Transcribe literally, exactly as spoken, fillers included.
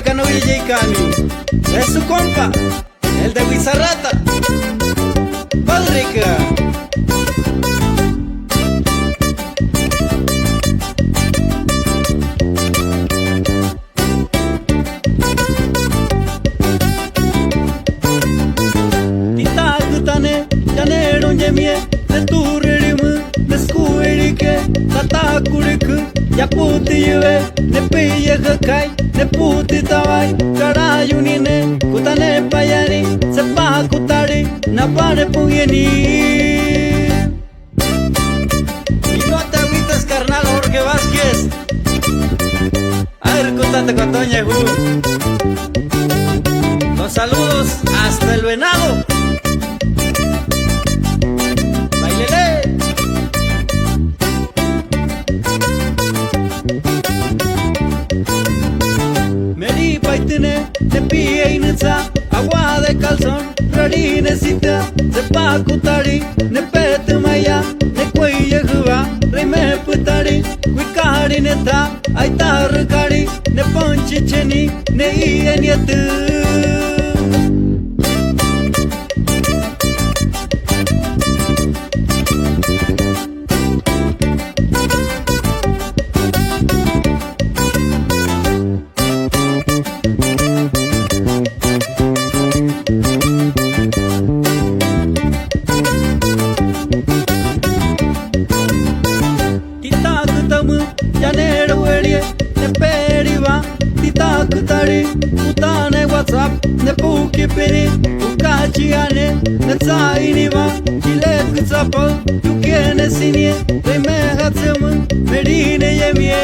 Kanauye Yeikani. Es su compa, el de Wizarrata. Padre. Titaakɨtane, yaneroyemie, netu'urírimɨ, netsiku'irike, tatakurikɨ, yaputiyɨwe, nepɨyehɨakai, neputitawai, karayunine, kutanepayani, tsepakutari, napanepu'eni. Y no te agüites, carnal Jorge Vázquez. A ver, cuéntate con Toña Ju. Los saludos hasta el Venado. Bailele. Meripaitɨne, nepieinɨtsa, agua de calzón, rarine sita, tsepakutari, nepetɨmaiya, nekweyehɨwa, reimepɨtari, kwikarine ta, aitarɨkari, neponchicheni, ne'i'enietɨ. Titaakɨtamɨ, yanerowerie, neperiwa, titaakɨtari, utane WhatsApp, nepuki piri, ukachiane, netsa'iniwa, chilekɨtsapau, tukienesinie, reimehatsɨmɨ, merineyemie.